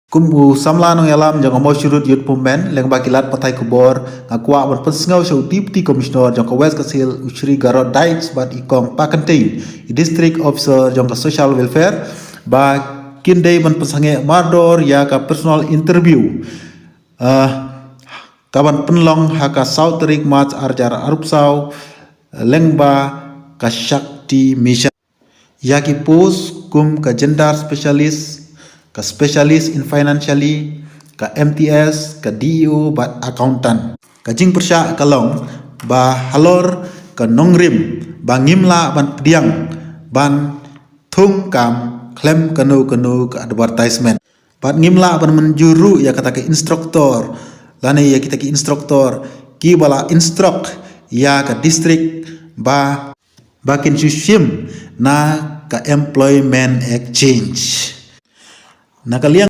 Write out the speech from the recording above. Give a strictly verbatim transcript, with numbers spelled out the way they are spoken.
Kum u samla nongïalam jong ka Mawshynrut Youth Movement, lyngba ki lad pathai khubor, nga kwah ban pynsngew sha u Deputy Commissioner jong ka West Khasi Hills, u Shri Garod Dykes, bad i Kong Pakynting, i District Officer jong ka Social Welfare, ba kin dei ban pynsangeh mardor ïa ka personal interview, ah, ka ban pynlong ha ka saw tarik March ar hajar arphew saw, lyngba ka Shakti Mission. Ïa ki post kum ka gender specialist, ka specialist in financially, ka M T S, ka D E O bad accountant. Ka jingpyrshah ka long ba halor ka nongrim ba ngim lah ban pdiang ban thung kam khlem kano kano ka advertisement. Bad ngim lah ban mynjur ruh ïa kata ka instructor, lane ïa kita ki instructor kiba la instruct ïa ka district ba, ba kin shu shim na ka employment exchange. Na ka liang